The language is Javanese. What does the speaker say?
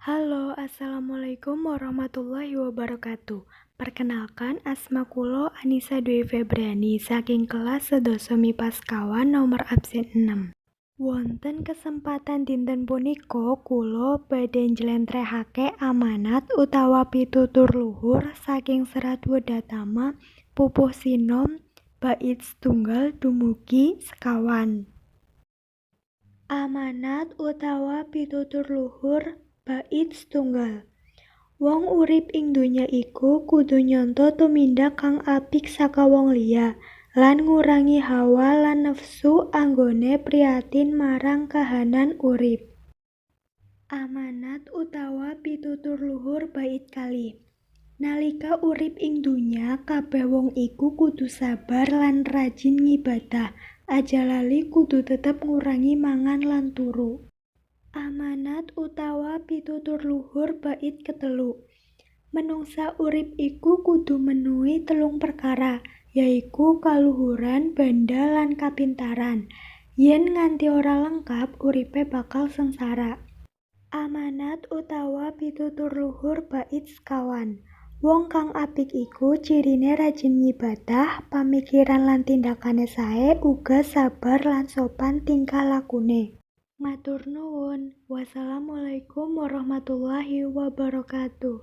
Halo, assalamualaikum warahmatullahi wabarakatuh. Perkenalkan, asma kula Anissa Dwi Febriani saking kelas 11 MIPA 2 nomor absen 6. Wonten kesempatan dinten punika kula badhe njlentrehake amanat utawa pitutur luhur saking Serat Wedhatama Pupuh Sinom bait 1 dumugi 21. Amanat utawa pitutur luhur bait 1. Wong urip ing donya iku kudu nyonto tumindak kang apik saka wong liya lan ngurangi hawa lan nafsu anggone prihatin marang kahanan urip. Amanat utawa pitutur luhur bait 2. Nalika urip ing donya kabeh wong iku kudu sabar lan rajin ngibadah, aja lali kudu tetep ngurangi mangan lan turu. Amanat utawa pitutur luhur bait 3. Menungsa urip iku kudu menuhi telung perkara, yaiku kaluhuran, bandha lan kapintaran. Yen nganti ora lengkap, uripe bakal sengsara. Amanat utawa pitutur luhur bait 21. Wong kang apik iku cirine rajin ngibadah, pamikiran lan tindakane sae, uga sabar lan sopan tingkah lakune. Matur nuwun. Wassalamualaikum warahmatullahi wabarakatuh.